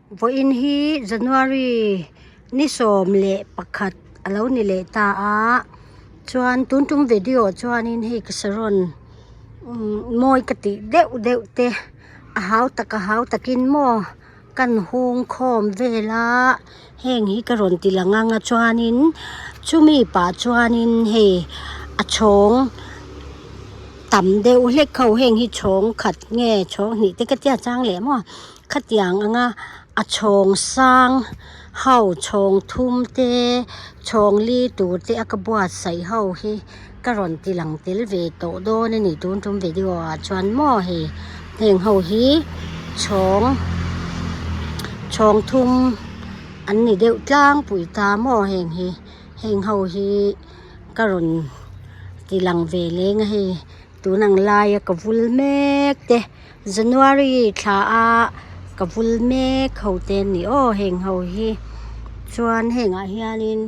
Vawiin hi January ni 11 a lo ni leh ta a chuan tun tum video chuanin hei ka saron mawi ka tih deuh deuh te a hau tak a hau takin maw kan hung khawm vel a heng hi ka rawn ti lang ang a chuanin chumi pah chuanin hei a chhawng tam deuh hlek ho heng hi chhawng khat nge chhawng hnih te ka tia chang leh maw khatiang anga a chhawng sang ho chhawng thum te chhawng li tur te a ka buatsaih ho hi ka rawn ti lang tel ve tawh dawn a ni tun tum video ah chuan maw hei heng ho hi chhawng chhawng thum an ni deuh tlangpui ta maw heng hi heng ho hi ka rawn ti lang ve leng a hei tun ang laia ka vul mek te January thla a ka vul mek ho te an ni aw heng ho hi chuan hengah hianin.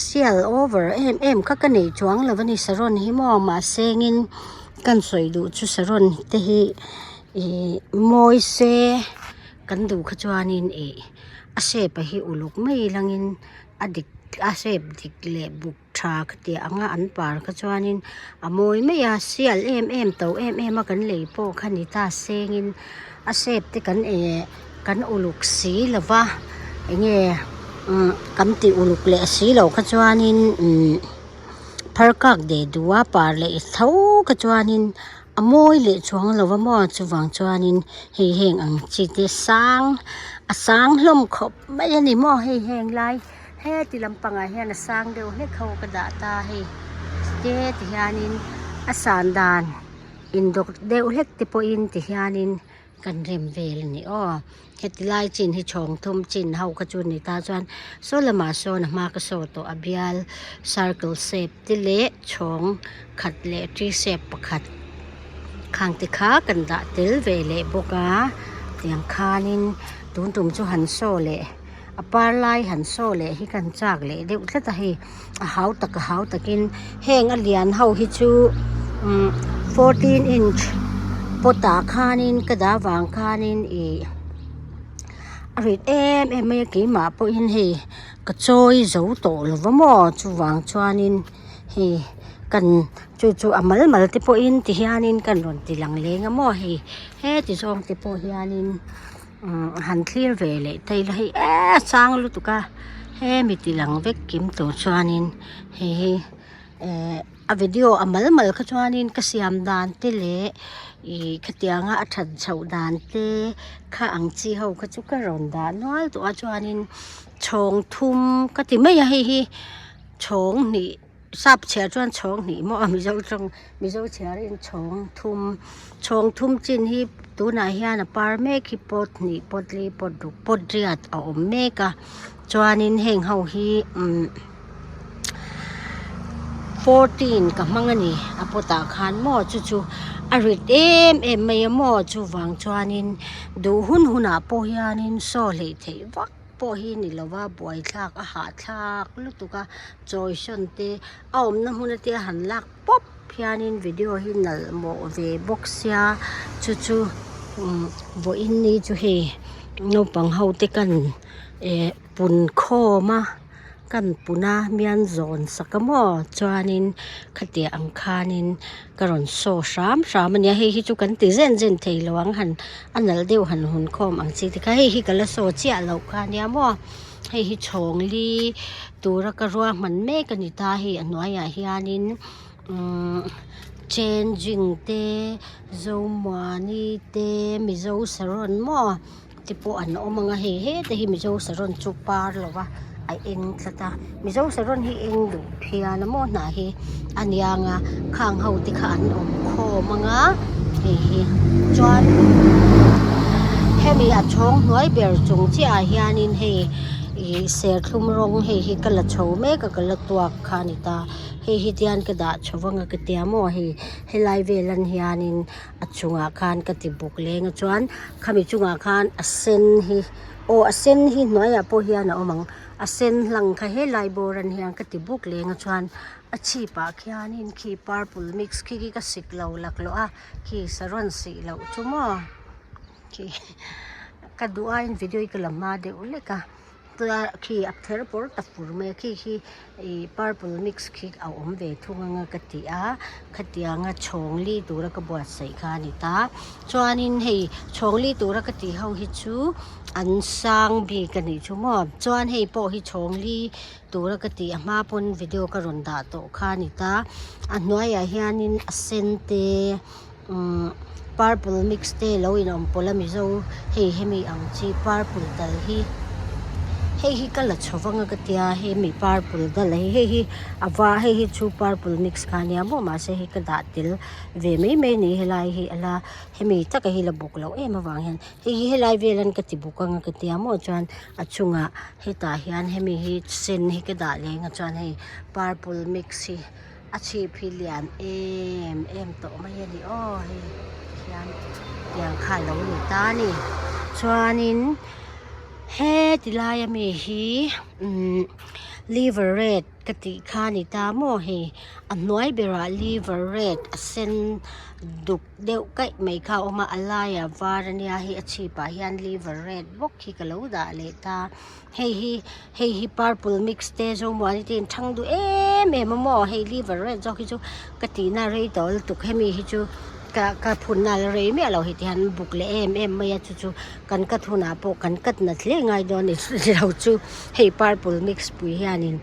Sial over em em kha ka nei chuang lo a ni saron hi maw mahsengin kan sawi duh chu saron te hi ihh mawi se kan duh kha chuanin ih a shape a hi uluk mai langin a dik a shape dik leh buk tha ka tih ang a an par kha chuanin a mawi mai a sial em em to em em a kan lei pawh kha ni ta sengin a shape te kan eh kan uluk si lo va enge umm kan tih uluk leh si loh kha chuanin umm phar kak deh duh a par leh tho kha chuanin a mawi leh chuang lo va maw chuvang chuanin hei heng ang chi te sang a sang hlawm khawp mai a ni maw hei heng lai heti lampangah hian a sang deuh hlek ho ka dah ta hei te ti hianin a san dan indawk deuh hlek te pawhin ti hianin. Kan rem vel a ni aw. Heti lai chin hi chhawng thum chin ho kha chu ni ta chuan saw lamah sawn a hma ka saw tawh a bial circle shape te leh chhawng khat leh tree shape pakhat khang te kha kan dah tel ve leh bawk a tiang khanin tun tum chu han saw leh a par lai han saw leh hi kan chak leh deuh tlat a hei a hau tak a hau takin heng a lian ho hi chu umm 14 inch pot ah khanin ka dah vang khanin ih a rit em em mai a keimah pawhin hei ka chawi zo tawh lo va maw chuvang chuanin hei kan chu chu a mal mal te pawhin ti hianin kan rawn ti lang leng a maw hei heti zawng te pawh hianin. Umm han thlir ve leh ta ila hei eee sang lutuk a hemi ti lang vek kim tur chuanin hei hi ehh a video a mal mal kha chuanin ka siam dan te leh ih khatianga a that chhoh dan te kha ang chi ho kha chu ka rawn dah nual tawh a chuanin chhawng thum ka ti mai a hei hi chhawng hnih. Sap chhiar chuan chhawng hnih maw a mizo tawng mizo chhiarin chhawng thum chhawng thum chin hi tunah hian a par mek hi pot hnih pot li pot ruk pot riat a awm mek a chuanin heng ho hi umm 14 ka hmang a ni a pot ah khan maw chu chu a rit em em mai a maw chuvang chuanin duh hun hunah pawh hianin saw hleih theih vak. Pawh hi ni lova buaithlak a hahthlak lutuk a chawisawn te a awmna hmun ate a han lak pawp hianin video hi nalh mawh ve bawk sia chu chu umm vawiin ni chu hei naupang ho te kan eh pun khawm a. Kan pun a mian zawn sak a maw chuanin khatiang ang khanin ka rawn saw hram hram a nia hei hi chu kan ti zen zen thei lo ang han a nalh deuh han hun khawm ang chi te kha hei hi ka la saw chiah loh kha a nia maw hei hi chhawng li tura ka ruahman mek a ni ta hei a hnuaiah hianin umm changing te zomuani te mizo saron maw. Te pawh an awm ang a hei heta hi mizo saron chu par lo va a eng tlat a mizo saron hi eng duh phian a maw hnah hi a niang a khang ho te kha an awm khawm ang a hei hi chuan hemi a chhawng hnuai ber chung chiah ah hianin hei ih serthlum rawng hei hi ka la chho mek a ka la tuak kha a ni ta hei hi tian ka dah chho vang a ka tia maw hei helai vel an hianin a chungah khan ka ti buk leng a chuan khami chungah khan a sen hi aw a sen hi hnuaiah pawh hian a awm ang a sen hlang kha helai bawr an hian ka ti buk leng a chuan a chhip ah khianin khi purple mix khi khi ka sik lo laklawh a khi saron sih loh chu maw khi. Ka duh aiin video hi ka la hma deuh lek a tlai khi a ther pawr ta fur mai a khi khi ih purple mix khi a awm ve thung anga ka ti a khatianga chhawng li tura ka buatsaih kha a ni ta chuanin hei chhawng li tura ka tih ho hi chu an sang bik a nih chu maw chuan hei pawh hi chhawng li tura ka tih a hma pawn video ka rawn dah tawh kha a ni ta a hnuaiah hianin a sen te umm purple mix te lo in awm pawlh a mizo hei hemi ang chi purple dal hi hei hi ka la chho vang a ka tia hemi purple dal hi hei hi a var hei hi chu purple mix kha ania maw mahse hei ka dah tel ve mai mai a ni helai hi ala hemi taka hi la buk loh em avang hian hei hi helai vel an ka ti buk anga ka tia maw chuan a chungah hetah hian hemi hi sen hi ka dah leng a chuan hei purple mix hi. A chhip hi lian em em tawh mai a ni aw hei hian tiang kha a lo ni ta a ni chuanin heti lai ami hi umm liver red ka tih kha a ni ta maw hei a hnuai berah liver red a sen duk deuh kaih mai kha a awm a a laiah var ania hei a chhipah hian liver red bawk hi ka lo dah leh ta. Hei hi hei hi purple mix te zomuani te in thang duh em em a maw hei liver red zawk hi chu ka tihna rei tawh lutuk hemi hi chu ka ka phunna la rei miah lo hei ti hian buk leh em em mai a chu chu kan cut hunah pawh kan cut nat hle ngai dawn a ni lo chu hei purple mix pui hianin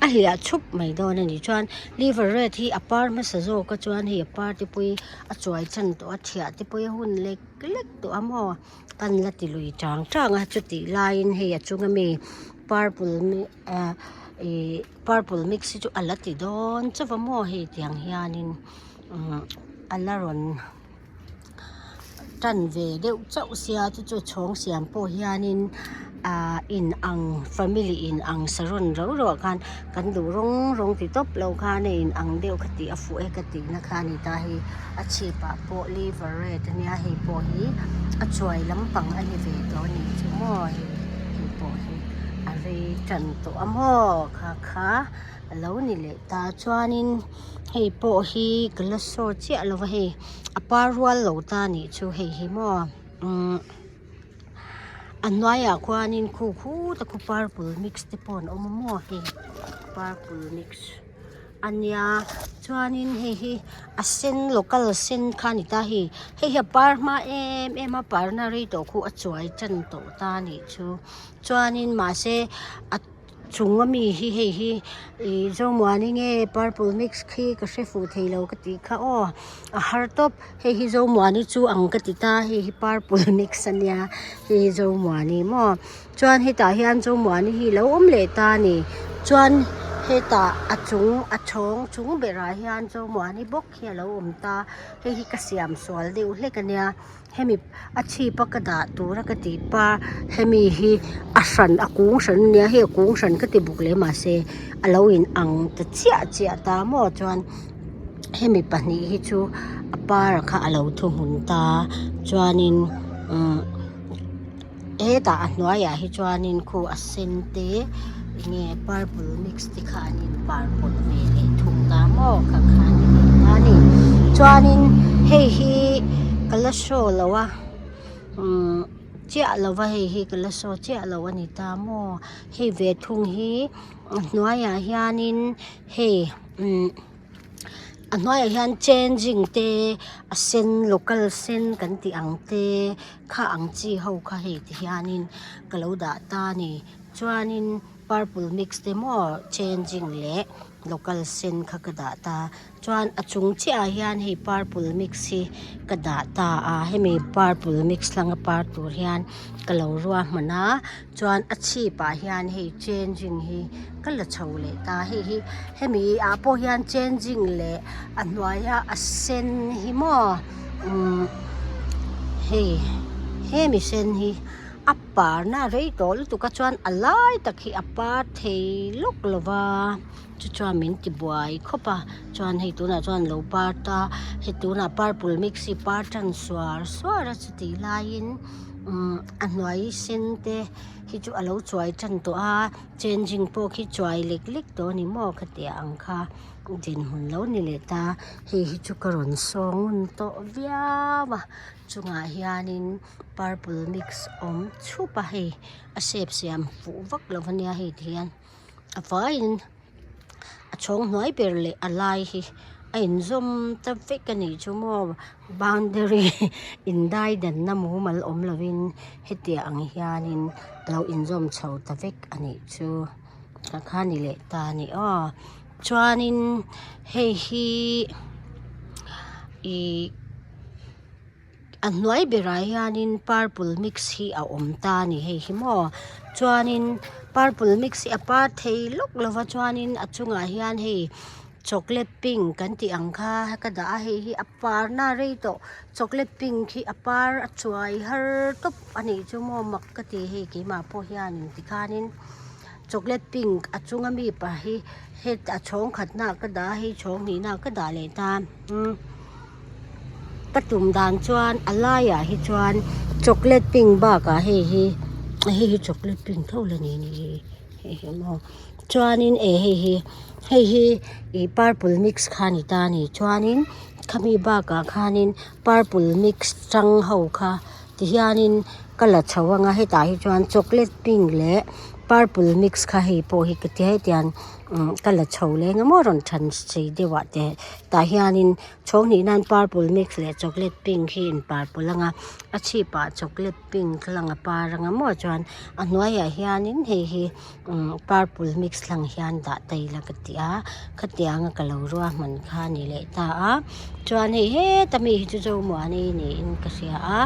a hliah chhup mai dawn a ni chuan liver red hi a par hmasa zawk a chuan hei a par te pawh hi a chuai chan tawh a thiah te pawh hi a hun lek lek tawh a maw. Kan la ti lui chang chang a chutih laiin hei a chunga mi purple ah ih purple mix hi chu a la ti dawn chauh a maw hei tiang hianin umm a la rawn tan ve deuh chauh sia chu chu chhawng siam pawh hianin ah in ang family in ang saron rau rau ah khan kan duh rawng rawng ti tawp lo khan a in ang deuh kha tih a fuh e ka tihna kha a ni ta hei. A chhip ah pawh liver red ania hei pawh hi a chuai lampang a ni ve tawh a nih chu maw hei hei pawh hi a rei tan tawh a maw kha kha a lo ni leh ta chuanin hei pawh hi ka la saw chiah lo va hei a par rual lo ta a nih chu hei hi maw umm a hnuaiah khuanin khu khut a khu purple mix te pawh an awm a maw hei purple mix. A nia chuanin hei hi a sen local sen kha a ni ta hei hei hi a par hma em em a parna rei tawh khu a chuai tan tawh ta a nih chu chuanin mahse a chung ami hi hei hi ih zomuani nge purple mix khi ka hre fuh thei lo ka tih kha aw a har tawp hei hi zomuani chu ang ka ti ta hei hi purple mix a nia hei hi zomuani maw. Chuan hetah hian Zomuani hi lo awm leh ta a ni. Chuan hetah a chung a chhawng chung berah hian Zomuani bawk hi a lo awm ta. Hei hi ka siam sual deuh hlek a nia. Hemi a chhip a ka dah tura ka tih pa hemi hi a hran a kung hran a nia hei a kung hran ka ti buk leh mahse a lo in ang ta chiah chiah ta maw chuan hemi pahnih hi chu a par kha a lo thuhmun ta chuanin umm. Hetah a hnuaiah hi chuanin khu a sen te enge purple mix te kha an in par pawlh ve leh thung ta maw kha kha a ni ve ta a ni chuanin hei hi ka la show lo a umm chiah lo va hei hi ka la show chiah lo a ni ta maw hei ve thung hi a hnuaiah hianin hei umm. A hnuaiah hian changing te a sen local sen kan tih ang te kha ang chi ho kha hei ti hianin ka lo dah ta a ni chuanin purple mix te maw changing leh local sen kha ka dah ta chuan a chung chiahah hian hei purple mix hi ka dah ta a hemi purple mix hlanga par tur hian ka lo ruahman a. Chuan a chhip ah hian hei changing hi ka la chho leh ta hei hi hemi ah pawh hian changing leh a hnuaia a sen hi maw umm hei hemi sen hi a parna a rei tawh lutuk a chuan a lai tak hi a par thei lawk lo va chu chuan min ti buai khawp a chuan hei tunah chuan lo par ta hei tunah purple mix hi par tan suar suar a chutih laiin. Umm a hnuai sen te hi chu a lo chuai tan tawh a changing pawh khi chuai lek lek tawh a ni maw khatiang ang kha dinhmun lo ni leh ta hei hi chu ka rawn saw ngun tawh viau a chungah hianin purple mix awm chhup a hei a shape siam fuh vak lo a nia hei ti hian a vaiin a chhawng hnuai ber leh a lai hi a inzawm ta vek a nih chu maw boundary indai danna mumal awm lovin hetiang ang hianin a lo inzawm chho ta vek a nih chu tah khan ni leh ta a ni aw chuanin hei hi ihh. A hnuai berah hianin purple mix hi a awm ta a ni hei hi maw chuanin purple mix hi a par thei lawk lo va chuanin a chungah hian hei chocolate pink kan tih ang kha ka dah a hei hi a parna a rei tawh chocolate pink hi a par a chuai har tawp a nih chu maw mak ka ti hei keimah pawh hianin tikhanin chocolate pink a chunga mi pa hi hetah chhawng khatna ah ka dah a hei chhawng hnihna ah ka dah leh ta umm. Ka tum dan chuan a laiah hi chuan chocolate pink bakah hei hi hei hi chocolate pink tho la ni ni hei hi maw chuanin eh hei hi hei hi ih purple mix kha a ni ta a ni chuanin khami bakah khanin purple mix chang ho kha tihianin ka la chho anga hetah hi chuan chocolate pink leh purple mix kha hei pawh hi ka ti hetiang. Umm ka la chho leng a maw rawn than sei deuh ah te tah hianin chhawng hnih nan purple mix leh chocolate pink hi in purple anga a chhip ah chocolate pink lang a par anga maw chuan a hnuaiah hianin hei hi umm purple mix lang hian dah ta ila ka ti a khatianga ka lo ruahman kha a ni leh ta a chuan hei heta mi hi chu zomuani niin ka hria a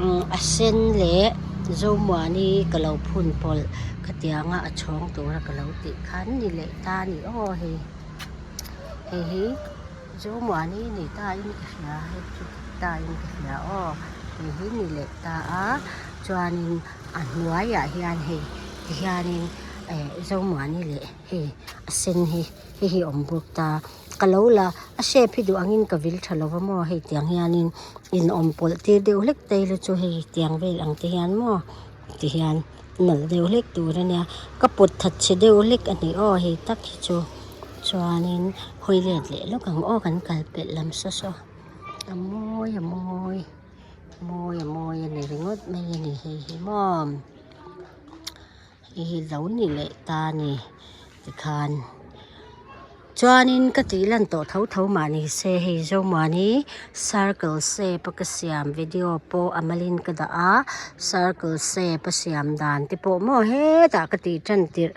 umm a sen leh zomuani ka lo phun pawlh khatianga a chhawng tura ka lo tih. Khan ni leh ta a ni aw hei hei hi Zomuani ni ta in ka hria hei chu dik ta in ka hria aw hei hi ni leh ta a chuanin a hnuaiah hian hei tihianin eh Zomuani leh hei a sen hi hei hi a awm bawk ta ka lo la a shape hi duh angin ka vil tha lo va maw hei tiang hianin in awm pawlh tir deuh hlek te hi chu hei tiang vel ang te hian maw tihian. Nalh deuh hlek tur a nia ka pawt that chhe deuh hlek a ni aw hei tak hi chu chuanin hawi let leh lawk ang aw kan kal pelh lam saw saw a mawi a mawi mawi a mawi a ni ringawt mai a ni hei hi maw hei hi lo ni leh ta a ni tikhan. Chuanin ka tih lan tawh tho tho mah ni se hei Zomuani circle shape a ka siam video pawh a malin ka dah a circle shape a siam dan te pawh maw hetah ka tih tan tirh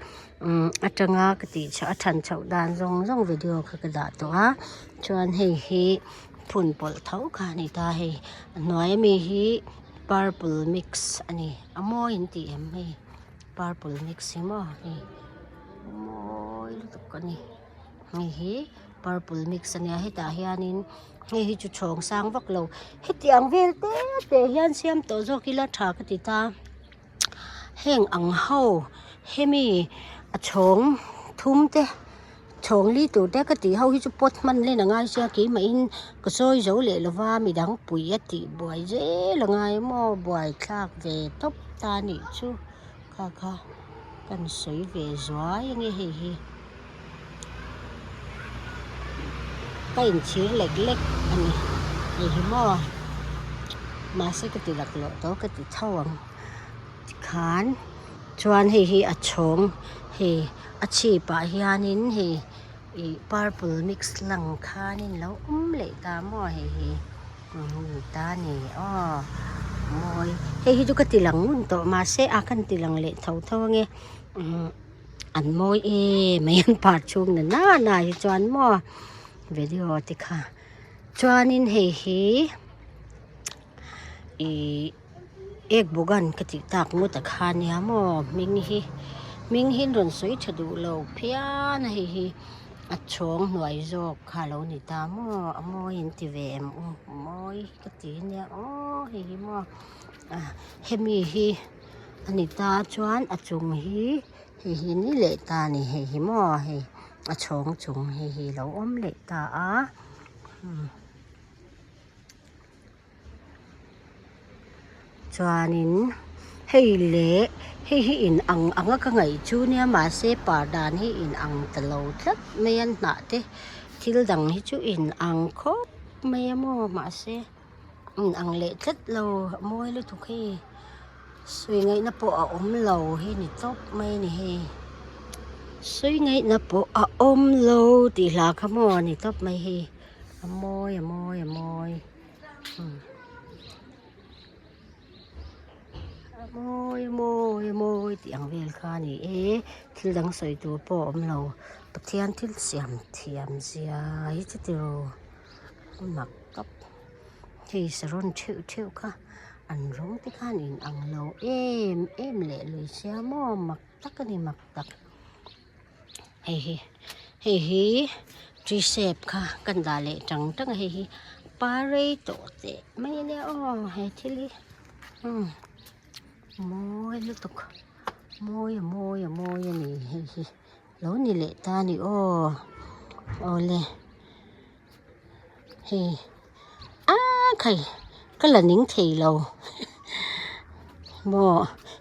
umm atanga ka tih chhoh a than chhoh dan zawng zawng video kha ka dah tawh a chuan hei hi phun pawlh tho kha a ni ta hei a hnuai ami hi purple mix a ni a mawi an tih em hei purple mix hi maw hei. Mawi lutuk a ni hei hi purple mix a nia hetah hianin hei hi chu chhawng sang vak lo hetiang vel te te hian siam tawh zawk ila tha ka ti ta heng ang ho hemi a chhawng thum te chhawng li tur te ka tih ho hi chu pot hman len a ngai sia keimahin ka sawi zo leh lova midang pui a tih buai zel a ngai maw buaithlak ve tawp ta a nih chu. Kha kha kan sawi ve zuai ange hei hi ka inchhir lek lek a ni hei hi maw mahse ka ti laklawh tawh ka ti tho ang tikhan chuan hei hi a chhawng hei a chhip ah hianin hei ih purple mix lang khanin lo awm leh ta maw hei hi. Ta ni aw mawi hei hi chu ka ti lang ngun tawh mahse a kan ti lang leh tho tho ange umm an mawi em mai an par chhung na na hi chuan maw video te kha chuanin hei hi ihh ek bugan ka tih tak ngawt a kha nia maw hming hi hming hi an rawn sawi tha duh lo phian a hei hi. A chhawng hnuai zawk kha a lo ni ta maw a mawi in ti ve em u mawi ka ti ania aw hei hi maw ah hemi hi a ni ta chuan a chung hi hei hi ni leh ta a ni hei hi maw hei a chhawng chung hei hi a lo awm leh ta a. Chuanin hei leh hei hi in ang ang a ka ngaih chu nia mahse par dan hi in ang ta lo tlat mai a hnah te thil dang hi chu in ang khawp mai a maw mahse in ang leh tlat lo a mawi lutuk hei sawi ngaihna pawh a awm lo hi ni tawp mai a ni hei sawi ngaihna pawh a awm lo tih hla kha maw a ni tawp mai hei a mawi a mawi a mawi. A mawi a mawi a mawi tih ang vel kha a ni e thil dang sawi tur pawh a awm lo Pathian thil siam thiam zia hi chu tiraw a mak tawp hei saron theuh theuh kha an rawng te khan in ang lo em em leh lui sia maw mak tak a ni mak tak. Hei hi hei hi tree shape kha kan dah leh tang tang a hei hi par rei tawh teh mai a nia aw he thil hi umm mawi lutuk mawi a mawi a mawi a ni hei hi lo ni leh ta a ni aw awle hei aaa khai ka la ning thei lo maw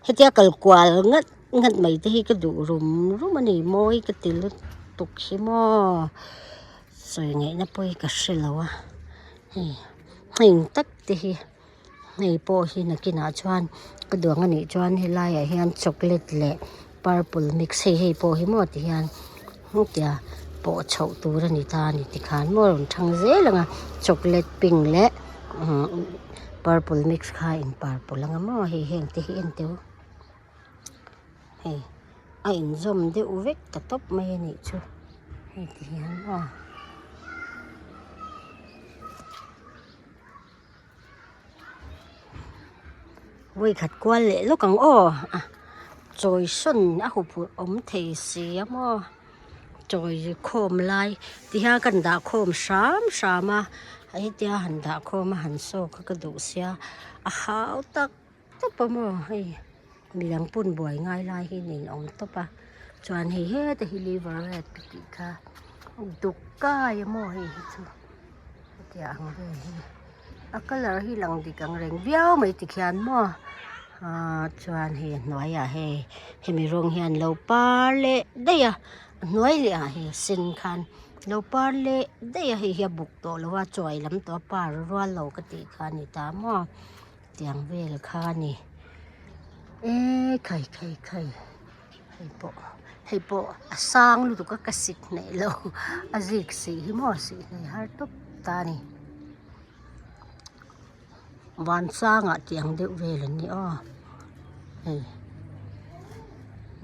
hetia kal kual ngat ngat mai te hi ka duh rum rum a ni mawi ka ti lutuk hi maw sawi ngaihna pawh hi ka hre lo a hei heng tak te hi hei pawh hi nakinah chuan ka duang a nih chuan helaiah hian chocolate leh purple mix hei hei pawh hi maw tihian tia pawh chhoh tur a ni ta a ni tikhan maw a rawn thang zel ang a chocolate pink leh purple mix kha a in purple ang a maw hei heng te hi en teu hei a inzawm deuh vek ta tawp mai a nih chu hei tihian maw. Vawikhat kual leh lawk ang aw a chawi sawn a huphurh awm thei si a maw chawi khawm lai ti hian kan dah khawm hram hram a hetia han dah khawm a han saw kha ka duh sia a hau tak tawp a maw hei midang pun buai ngai lai hi nen awm tawp a chuan hei heta hi liver red ka tih kha duk kai a maw hei hi chu. Hetiang ang vel hi a colour hi lang dik ang reng viau mai tikhian maw ahh chuan hei a hnuaiah hei hemi rawng hian lo par leh daih a a hnuai leh ah hei a sen khan lo par leh daih a hei hi a buk tawh lo a chuai lam tawh a par rual lo ka tih kha a ni ta maw tiang vel kha a ni eee khai khai khai. Hei pawh hei pawh a sang lutuk a ka sik hnaih lo a zik sih hi maw sih hnaih har tawp ta a ni vansangah tih ang deuh vel an ni aw hei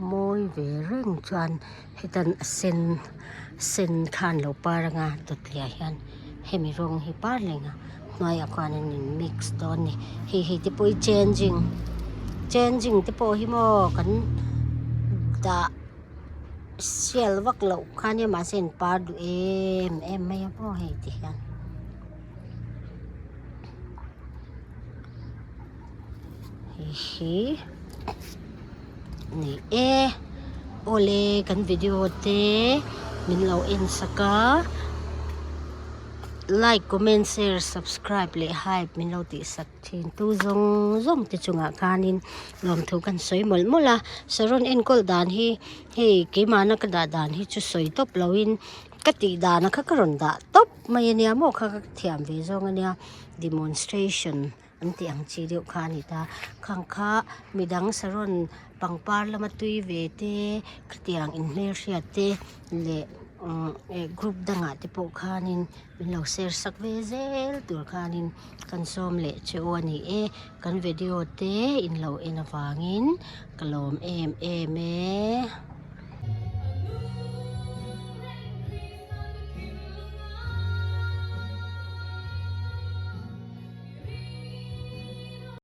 mawi ve reng chuan hetan a sen sen khan lo par anga dawt leh ah hian hemi rawng hi par reng a hnuaiah khuan an in mix dawn a ni hei hei te pawh hi changing changing te pawh hi maw kan dah sial vak loh kha nia mahse an par duh em em mai a maw hei ti hian. Hei hi ni e awle kan video te min lo en sak a like comment share subscribe leh hype min lo tih sak thin tu zawng zawng te chungah khanin lawmthu kan sawi mawlh mawlh a saron enkawl dan hi hei keimahna ka dah dan hi chu sawi tawp loin ka tih dana kha ka rawn dah tawp mai ania maw kha ka thiam ve zawng ania demonstration an tih ang chi deuh kha a ni ta khang kha midang saron pangpar lama tui ve te khatiang in hmelhriat te leh umm eh group dangah te pawh khanin min lo share sak ve zel tur khanin kan sawm leh che u a ni e kan video te in lo en avangin ka lawm em em e.